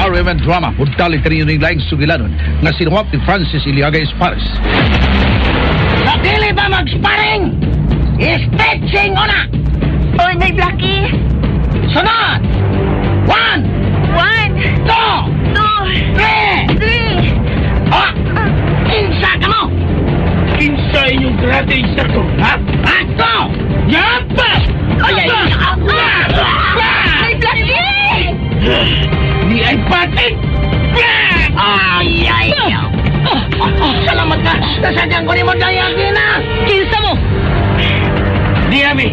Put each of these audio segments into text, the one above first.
RMN Drama, mudali kaninyo ning laing sugilanon nga sinuwat ni Francis Iliaga Espares. Sa dili ba mag-sparring? Stretching una! Oy, Nay Blackie! Sunod! One, One, two, two, three! three! Oh! Kinsa ka mo? Kinsa inyong karate instructor, ha? Ako! Yapa! Ay, ay, ay! Nay Blackie! Ni ay patik! Ay, ay! Salamat na! Nasadyan ko ni mo dahil na! Kinsa mo? Di ami,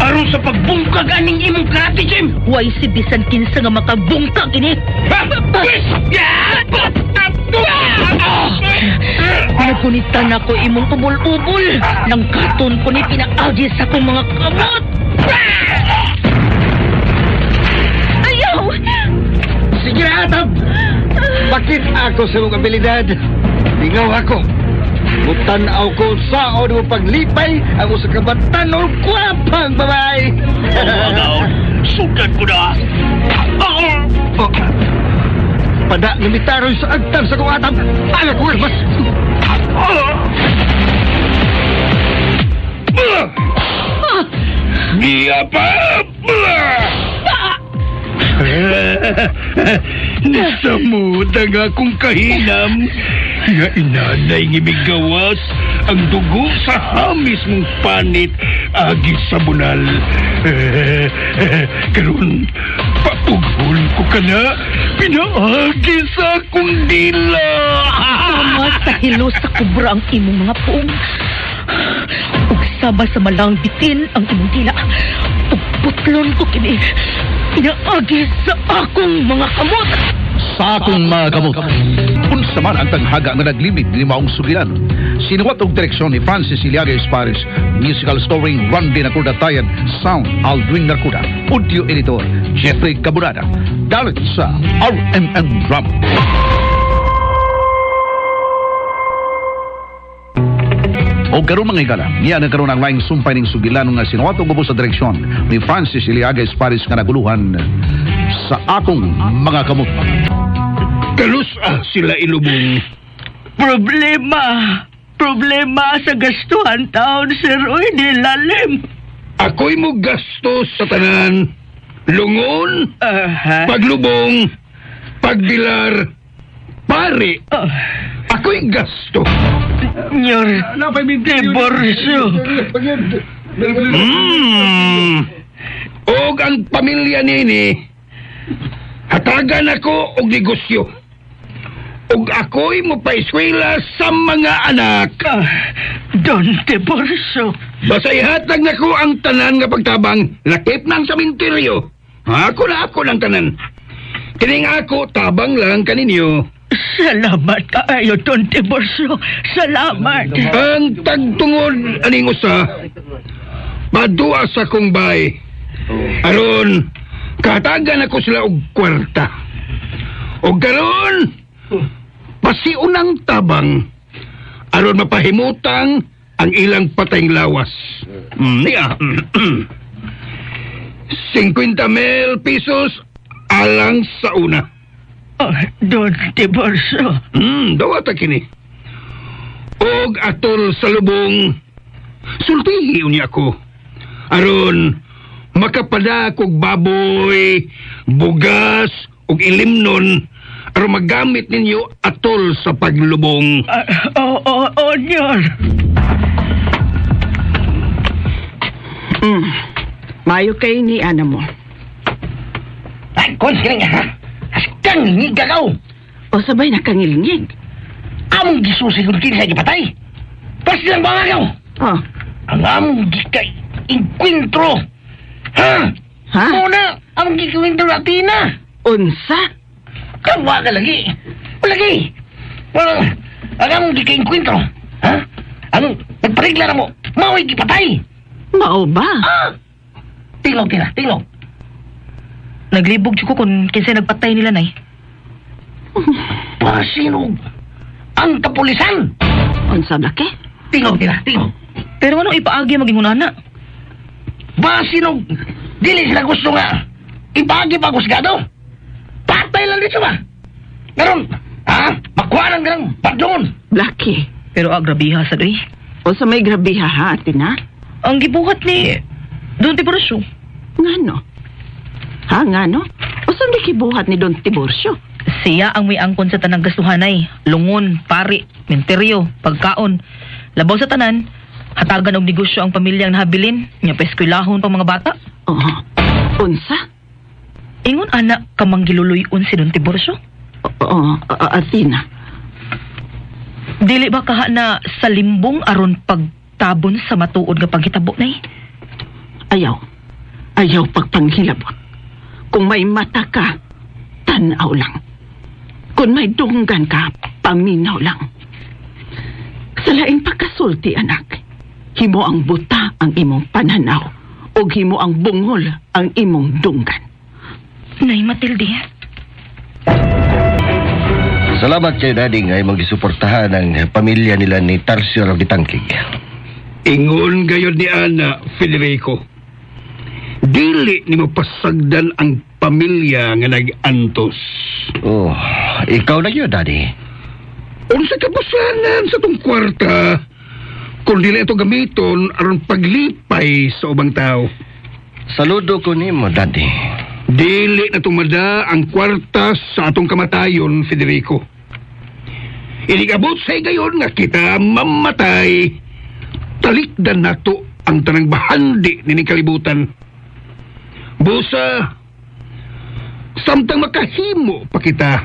aron sa pagbungkag aning imong karate gym! Way si bisan kinsa nga makabungkag ini. Nagunitan ako imong ubol-ubol. Nang katon ko ni pinaagi sa akong mga kamot. Ayaw! Sige na, Atab! Bakit ako sa mong abilidad? Lingaw ako. Mutanaw ko sa o mo paglipay ang usa ka batanon kwapang babae. Sudan ko na! Oh. Pada lumitaroy sa agtam sa kong atab. Anak ko, mas... Giya pa! Nasamod ang akong kahinam. Nga inanay ng imigawas ang dugo sa hamis mong panit agi sa bunal. Karon, papughol ko ka na, pinaagi sa akong dila. Sama sa hilo sa kubra ang imong mga puong. Ug sama sa malang bitin ang imong dila. Ug putlon ko kini. Pinaagi sa akong mga kamot. Sa akong mga kamot. Unsa man ang tanghaga nga naglimid ni maong sugilanon. Sinuwat og direksyon ni Francis Iliaga Espares, musical story Randy Nakuda Tayan, sound Aldwin Nakuda, audio editor Jeffrey Caburada. Dalit sa RMN Drama. O karon mga higala, niya na karon ang laing sumpay ning sugilanon nga sinuwat og ubos sa direksyon ni Francis Iliaga Espares nga naguluhan sa akong mga kamot. Kalus ah, sila ilubong. Problema. Problema sa gastuhan taon, sir. Uy, di lalim. Ako'y mo gastos sa tanan. Lungon, Aha. paglubong, pagbilar, pare, Ah, ako'y gasto. Nyor, diborsyo. Og ang pamilya nini, hatagan ako og negosyo. Og ako'y mopaeskwela sa mga anak. Ah, Don Tiburcio. Basta ihatag nako ang tanan nga pagtabang, lakip ng sementeryo. Ako na ako ng tanan. Kining ako, tabang lang kaninyo. Salamat kaayo, Don Tiburcio. Salamat. Ang tagtungod aning usa, padua sa kong bay. Aron, katagan ako sila og kwarta. Og karon, pasiunang tabang. Aron mapahimutang ang ilang patayng lawas. Niya. 50 mil pesos alang sa una. Ah, Don Tiburcio. Dawata kini. Og atol sa lubong, sultihi unya ko. Aron, makapada kog baboy, bugas, ug ilimnon, aron magamit ninyo atol sa paglubong. Ah, oo, oh, oh, Nyor. Mayo kay ni ana mo. Ay, kon, sige nga, ha? Askang ngigagaw! O sabay nakangilingig. Among gisusi kung kinsa gipatay! Pas lang ba nga Oh, Ang among gikay inkwentro! Ha? ha? Muna, among gikwentro natin na! Unsa? Kawa ka lagi! Lagi! Wala, ang among gikay inkwentro! Ha? Ang nagparigla na mo, mao'y gipatay! Mao ba? Ah! Tingog tira, tingog! Naglibog jud ko kung kinsa nagpatay nila nay. Pasinog! Ang kapulisan! Unsa laki? Tingog tira, tingog! Pero anong ipaagi maging hunana? Basinog! Dili sila gusto nga! Ibagi pa kusgado! Patay Bantay lang dito ba? Karon, ha? Makuha ng ganang badlungon. Blackie, Pero grabiha sa doy. unsa may grabiha ha, Athena? Ang gibuhat ni Don Tiburcio. Ngano? Ha, ngano? Unsa may gibuhat ni Don Tiburcio? Siya ang may angkon sa tanang gastuhanay. Lungon, pari, menteryo, pagkaon. Labaw sa tanan, hatagan og negosyo ang pamilyang nahabilin, nya paeskwelahon pa mga bata. Oh, unsa? Ingon ana kamanggiluluyon si Don Tiburcio. Oo, Athena. Dili ba kaha na sa limbong aron pagtabon sa matuod nga paghitabo nay? Ayaw. Ayaw pagpanghilabot. Kung may mata ka, tanaw lang. Kung may dunggan ka, paminaw lang. Sa laing pagkasulti, anak, himo ang buta ang imong pananaw ug himo ang bungol ang imong dunggan. Nay Matilde. Salamat kay Daddy nga imong gisuportahan ang pamilya nila ni Tarsier Bitangkig. Ingon gayod ni Ana, Federico. Dili nimo pasagdan ang pamilya nga nag-antos. Oh, ikaw na yun, Daddy. Unsa kabusanan sa tong kwarta kung dili ito gamiton aron paglipay sa ubang tao. Saludo ko nimo, Daddy. Dili na tumada ang kwarta sa atong kamatayon, Federico. Iligabot sa higayon nga kita mamatay. Talikdan nato ang tanang bahandi ni kalibutan. Busa, samtang makahimo pa kita,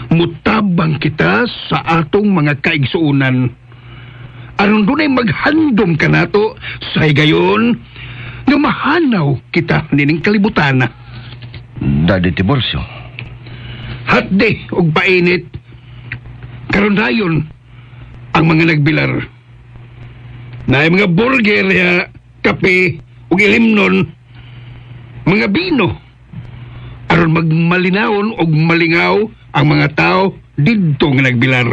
mutabang kita sa atong mga kaigsuunan. Aron dunay maghandom kanato sa higayon nga mahanaw kita nining kalibutan. Daddy Tiburcio. Hatdi og painit. Karon dayon ang mga nagbilar. Naay mga burger ya, kape ug ilimnon, mga bino. Aron magmalinawon og malingaw ang mga tao didto nga nagbilar.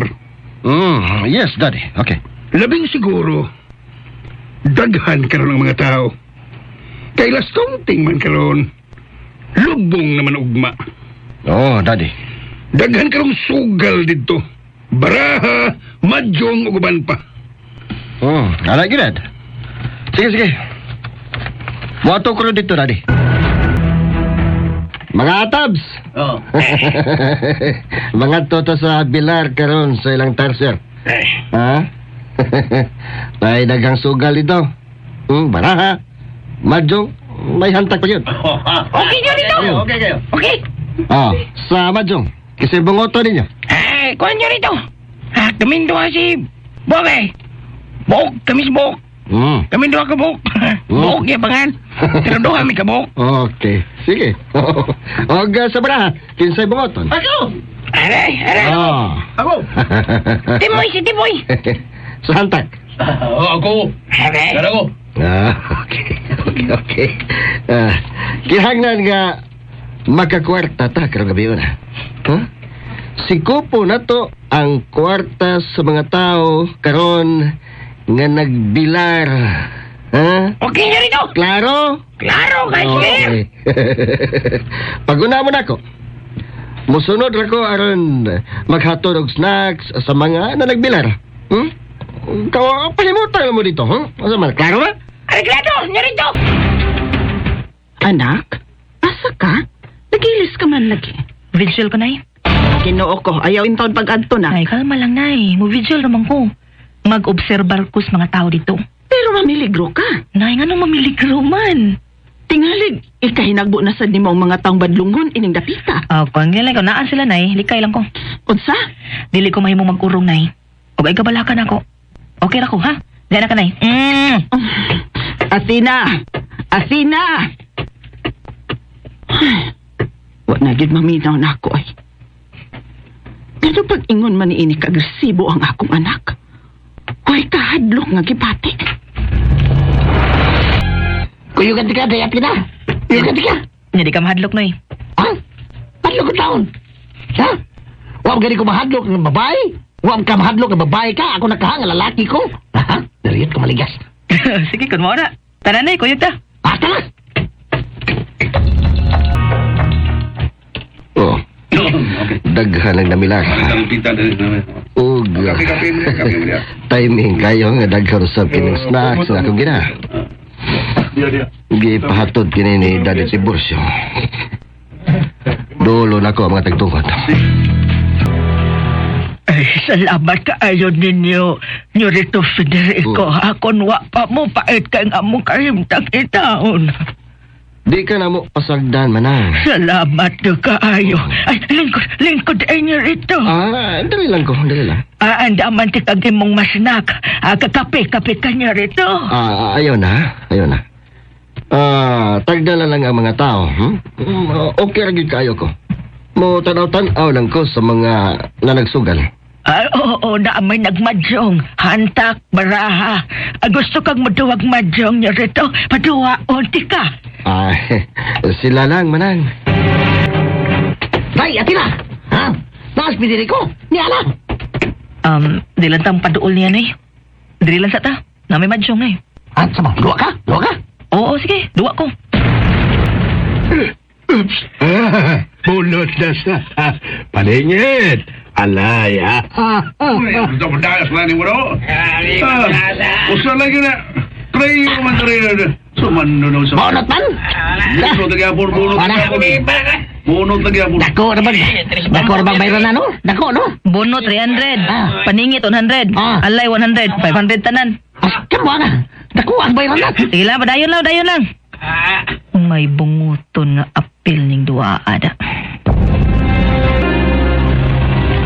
Yes, Daddy. Okay. Labing siguro daghan karon ang mga tao. Kay last counting man karon. Lubong naman ugma. Oh, Daddy. Daghan karong sugal didto. Baraha, madyong ug uban pa. Ala gyud, Dad. Sige, sige. Moadto ko rin dito, Daddy. Mga atabs. Oh. Mga toto sa Bilar karon sa ilang Tarsier. Eh, Ha? May daghang sugal dito. Baraha. Madyong, may hantak pa yun. Okay nyo rito. Okay kayo. Okay. Oh, sa Madyong. Kasi bungoto ninyo. Eh, kuhan nyo rito. Ha, kami duha si Bobe. Buok, kami si Buok. Kami duha ka Buok. Buok ya pangan. Pero duha mi ka Buok. Okay, sige. Og sa baraha, kinsay bungoton. Ako. Aray, aray. Oh. Ako. Timoy si Timoy. Sa hantak. Ako. Aray. Ako. Ah, okay. Okay, okay. Ah, kinahanglan nga makakwarta ta karong gabi una. Huh? Sikupo na to ang kwarta sa mga tao karon nga nagbilar. Ha? Okay nyo rito. Klaro? Klaro kay sir. Okay. Paguna mo na ako. Musunod ra ko aron maghatod og snacks sa mga na nagbilar. Kaw pahimutan mo dito, huh? Asa man, klaro ba? Aray, klaro nyo rito. Anak, asa ka? Nagilis ka man lagi. Vigil ko nay. Ginoo ko, ayaw intaon pag-adto na. Ay, kalma lang nay. Mo vigil naman ko. Mag-obserbar ko sa mga tao dito. Pero mamiligro ka. Nay, ngano mamiligro man? Tingalig, ikahinagbo na sad nimo ang mga taong badlungon ining dapita. Ah, kung lang ko, naan sila nay. Likay lang ko. Unsa? Dili ko mahimo mag-urong nay. Og ay kabalakan ako. Okay ra ko ha? Diyan na ka nay. Athena! Athena! Ay, wa na gyud maminaw na ako ay. Pero pag ingon man niini kaagresibo ang akong anak, way kahadlok nga gipati. Kuyugan ka, dayat kita. Kuyugan ka. Hindi ka mahadlok nay. Ha? Hadlok ko taon. Ha? Wa gani ko mahadlok ng babae. Wa ka mahadlok ng babae ka. Ako nakahanga lalaki ko. Ha? Dariyot ka maligas. Sige, kun mo na. Tara nay, kuyog ta. Ah, tara. Oh. Daghan ang namilak. Ug timing kayo nga daghan usab kining snacks nga akong gina. Gipahatod kini ni Daddy Tiburcio. Dulo nako ang mga tagtungkot. Ay, salamat kaayo ninyo, Nyorito Federico. Oh. Akon wa pa mo pait kay nga mo kahimtang itaon. Di ka na mo pasagdan, Manang. Salamat do kaayo. Ay, lingkod, lingkod ay Nyorito. Ah, dali lang ko, dali lang. Ah, andaman ti kag imong masnak. Ah, kakape, kape ka Nyorito. Ah, ayaw na, ayaw na. Ah, tagdala lang ang mga tao, Okay ra gyud kaayo ko. Mo tanaw-tanaw lang ko sa mga nanagsugal. Ay, oo, na may nagmadyong. Hantak, baraha. Ah, gusto kang maduwag madyong Nyorito. Paduwa, unti ka. Ah, sila lang, Manang. Day, ati na! Ha? Naas Federico? Ni ala! Di lang tang paduol niya nay. Dili lang sa ta. Na may madyong nay. Ah, sama, duwa ka? Duwa ka? Oo, sige, duwa ko. Oops! Ah, bunot na sa paningin. Alay, ah. Usa lagi na. Try man rin. Sumando sa. Bonot man! Bunot lagi apon, bunot Wala. lagi apon. Bunot lagi apon. Dako na bang, dako na bang bayran na, no? Dako, no? Bono 300. Ah. Paningit 100. Ah. Alay 100. 500 tanan. As, kamo na. Dako ang bayran na. Sige lang, padayon lang, dayon lang. May bunguton nga apil ning duwa ada.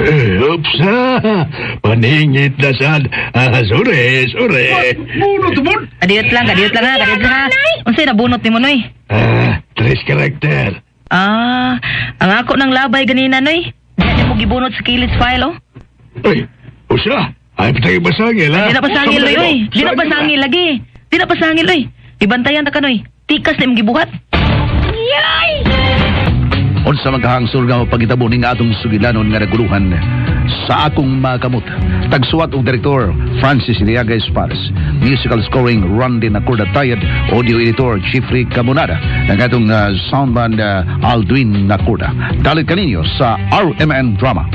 Eh, oops, ah. Paningit na sa. Ah, sorry, sorry. Bunot bon. Kadiyot lang, kadiyot lang ha, kadiyot lang ha. Unsay nabunot nimo noy? Ah, tres karakter. Ah, ang ako ng labay ganina noy. Di mo gibunot sa kilits file oh. Ay, usa. Ay, patay basangil, ha? Di na pasangil oy, oy. Di na pasangil lagi. Di na pasangil oy. Ibantayan ta ka noy. Tikas na imong gibuhat. Unsa magkahangsur nga pagitabo ning atong sugilanon nga naguluhan sa akong makamot. Tagsuwat og direktor Francis Iliaga Espares. Musical scoring Randy Nacorda Tayad, audio editor Jeffrey Camonada, ang atong soundman Aldwin Nacorda. Dalit kaninyo sa RMN Drama.